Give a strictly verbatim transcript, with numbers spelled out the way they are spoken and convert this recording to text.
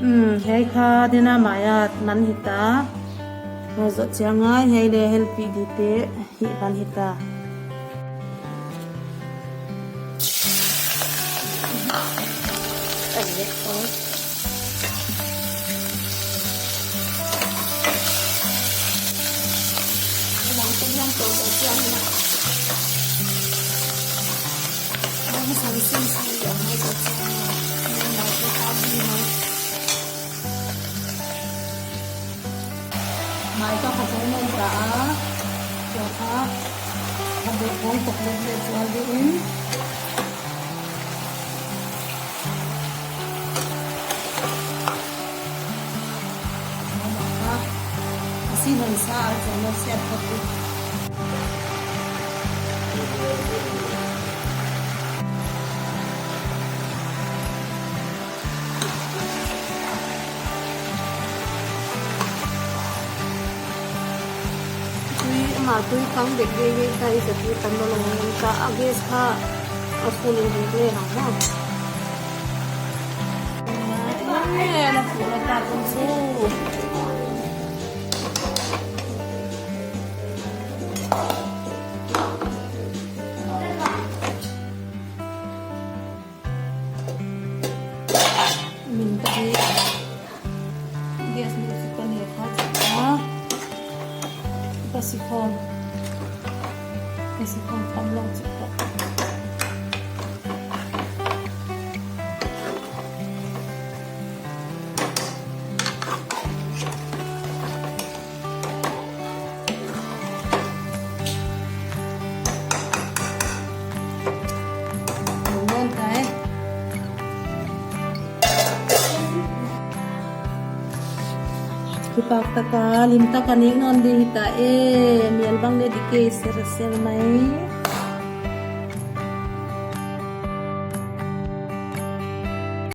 Hmm, hiai kha dena maya man hita. Maya zot chiang a hiai leh helpih dite hih man hita. Mai toh kha zong nawn ta a, tua kha a bek bawng tok leh leh zual ding in. A si hon sa a zong nawn siat phot uh. Tui, ama tui kang dek dek dek ta, i sa tui tan lo lo ta, a gas kha a full in dek le hang ma. Eh, na full ta kun su. Min ta di. Gas ni si kan he kha chik ta. Ka si khawm. Ka si khawm tam lo chik ta. Nawn ta e. Kipak taka, lim taka nek nawn di hita e, mial bang leh di kei ser ser mai.